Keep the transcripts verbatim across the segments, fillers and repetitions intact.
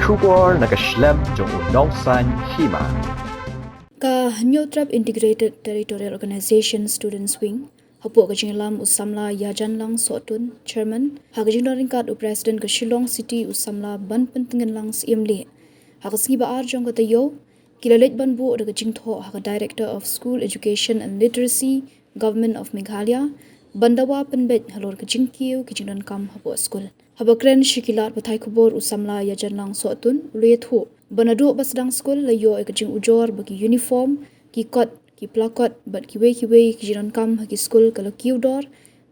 Khubor na ka shlem jong u nongsaiñ hima. Ka Hynñiewtrep Integrated Territorial Organization Students Wing, hapoh ka jingïalam u samla Ïajanlang Sohtun, Chairman, ha ka jingdon ryngkat u President ka Shillong City u samla Banpyntngenlang Syiemlieh, ha ka sngi ba ar jong ka taïew, ki la leit ban buh da ka jingthoh ha ka Director of School Education and Literacy, Government of Meghalaya, ban dawa pynbeit halor ka jingkiew ki jingdonkam hapoh skul. Haba kren sha ki lad pathai khubor u samla Ïajanlang Sohtun u la ïathuh ba naduh ba sdang skul la ïoh ïa ka jingujor ba ki uniform, ki kot, ki plakot bad kiwei kiwei ki jingdonkam ha ki skul ka la kiew dor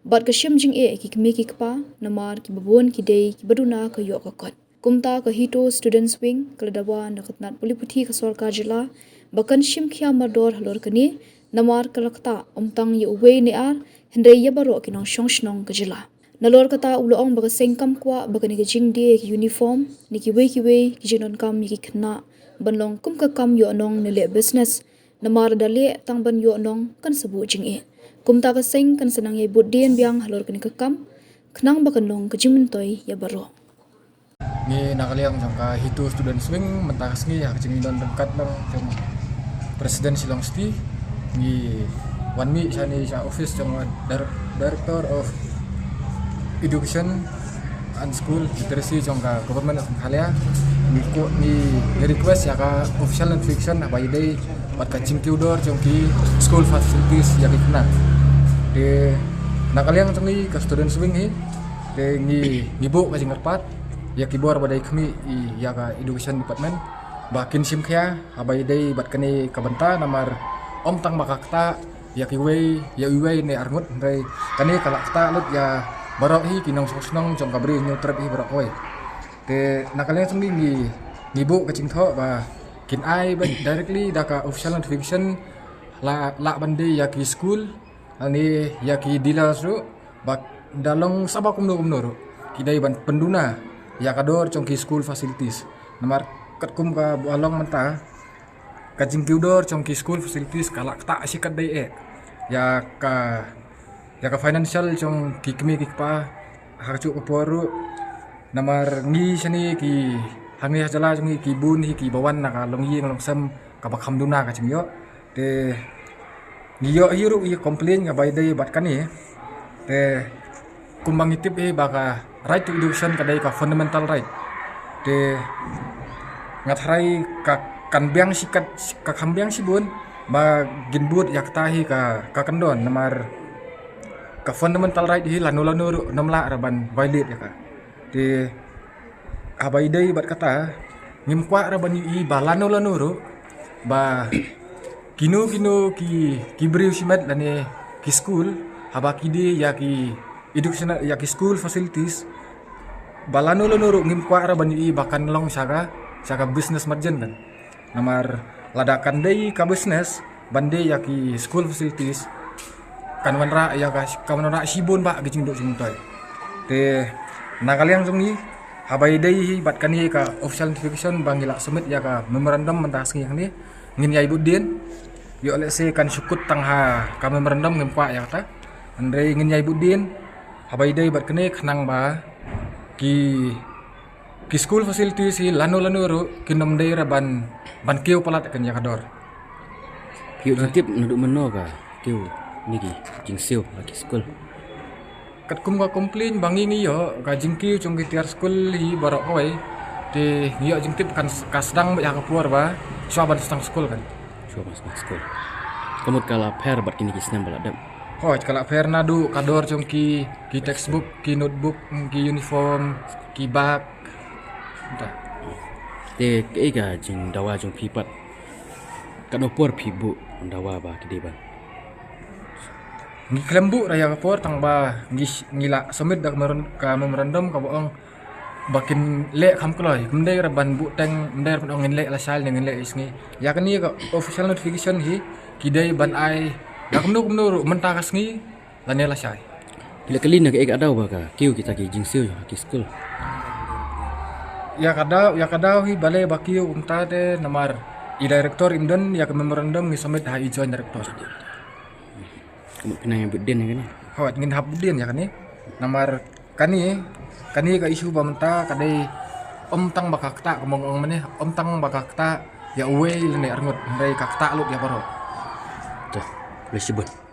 bad ka shim jingeh ïa ki kmie ki kpa, namar kiba bun ki dei kiba duna ka ïoh ka kot. Kumta ka HITO Students Wing ka la dawa na ka tnat pule puthi ka sorkar jylla ba kan shim khia mardor halor kane, namar ka la ktah ym tang ïa uwei ne ar, hynrei ïa baroh ki nongshong shnong ka jylla. Nalor kata u la ong ba ka seng kam kwah ba kane ka jingdie ki uniform ne kiwei kiwei ki jingdonkam ïa ki khynnah ban long kum ka kam ïoh nong ne leh business, namar da leh tang ban ïoh nong kan sa buh jingeh. Kumta ka seng kan sa nang ïai bud dien biang halor kane ka kam, khnang ba kan long ka jingmyntoi ïa baroh. Ngi na ka liang jong ka HITO Students Wing mynta ka sngi ha ka jingdon ryngkat lang jong President Shillong City, ngi wan mih shane sha office jong Dir-, Director of Education and School Literacy jong ka Government of Meghalaya. Ngi ko, ngi request ïa ka official notification haba ïadei bad ka jingkiew dor jong ki school facilities ïa ki khynnah. Te na ka liang jong ngi ka Students Wing hi, te ngi, ngi buh ka jingkyrpad ïa ki bor ba dei khmih ïa ka Education Department ba kin shim khia haba ïadei bad kane ka bynta, namar ym tang ba ka ktah ïa kiwei, ïa uwei ne arngut, hynrei kane ka la ktah lut ïa baroh hi ki nongshong shnong jong ka Bri Hynñiewtrep hi baroh kawei. Te na ka liang jong ngi, ngi, ngi buh ka jingthoh ba kin ai ban directly da ka official notification, la, lah ban dei ïa ki school, lane ïa ki dealers ruh, ba da long sa ba kumno kumno ruh ki dei ban pynduna ïa ka dor jong ki school facilities. Namar katkum kaba long mynta, ka jingkiew dor jong ki school facilities ka la ktah shi katdei eh ïa ka, ïa ka financial jong ki kmie ki kpa ha kajuh ka por ruh. Namar ngi shane ki, hangne ha jylla jong ngi ki bun hi kiba wan na ka longïing longsem kaba kham duna ka jingïoh. Te ngi ïoh hi ruh ïa complain kaba ïadei bad kane. Te kumba ngi tip hi ba ka right to education ka dei ka fundamental right. Te nga tharai ka, kan biang shi kat, ka kham biang shibun ba ngin bud ïa kata hi ka, ka kyndon, namar ka fundamental right hi lano lano ruh ym lah ra ban violate ïa ka. Te haba ïadei bad kata, ngim kwah ra ban ïohi ba lano lano ruh ba kino kino ki, ki briew shimet lane ki skul, haba ki die ïa ki education, ïa ki school facilities, ba lano lano ruh ngim kwah ra ban ïohi ba kan long sha ka, sha ka business margin kan. Namar lada kan dei ka business ban die ïa ki school facilities, kan wanrah ïa ka, kan wanrah shibun bah ki jingduh jingmyntoi. Te na ka liang jong ngi, haba ïadei hi bad kane ka official notification ba ngi la submit ïa ka memorandum mynta ka sngi hangne, ngin ïai bud dien. Ïoh lehse kan shu kut tang ha ka memorandum, ngim kwah ïa kata. Hynrei ngin ïai bud dien haba ïadei bad kane, khnang ba ki, ki school facilities hi lano lano ruh kin ym dei ra ban, ban kiew palat kan ïa ka dor. Ki ïoh jingtip naduh mynno ka kiew ne ki jingsiew ha ki skul? Katkum ka complain ba ngi ngi ïoh, ka jingkiew jong ki tiar skul hi baroh kawei, te ngi ïoh jingtip kan s-, ka sdang beit ha ka por ba shuwa ban sdang skul kan. Shuwa ban sdang skul. Ka mut ka la pher bad kine ki snem ba la dep? Hooid, ka la pher naduh ka dor jong ki, ki textbook, ki notebook, ki uniform, ki bag. Te kaei ka jingdawa jong phi pat? Katno por phi buh dawa ba ki dei ban? Ngi khlem buh ra ïa ka por, tang ba ngi, ngi la submit da ka memorandum kaba ong ba kin leh kham kloi, ym dei ra ban buh teng, ym dei ra ban ong ngin leh lashai ne ngin leh isngi. Ïa kane ka official notification hi ki dei ban ai da kumno kumno ruh mynta ka sngi lane lashai. Ki la kylli na kaei ka daw ba ka kiew kita ki jingsiew ha ki skul? Ïa ka daw, ïa ka daw hi balei ba kiew kumta te namar i director im don, ïa ka memorandum ngi submit ha i joint director. Ka mut phi nang ïa bud dien ïa kane? Hooid, ngin hap bud dien ïa kane. Namar kane, kane ka issue ba mynta ka dei Ym tang ba ka ktah, kumba nga ong mynne, ym tang ba ka ktah ïa uwei lane arngut, hynrei ka ktah lut ïa baroh. Te, khublei shibun.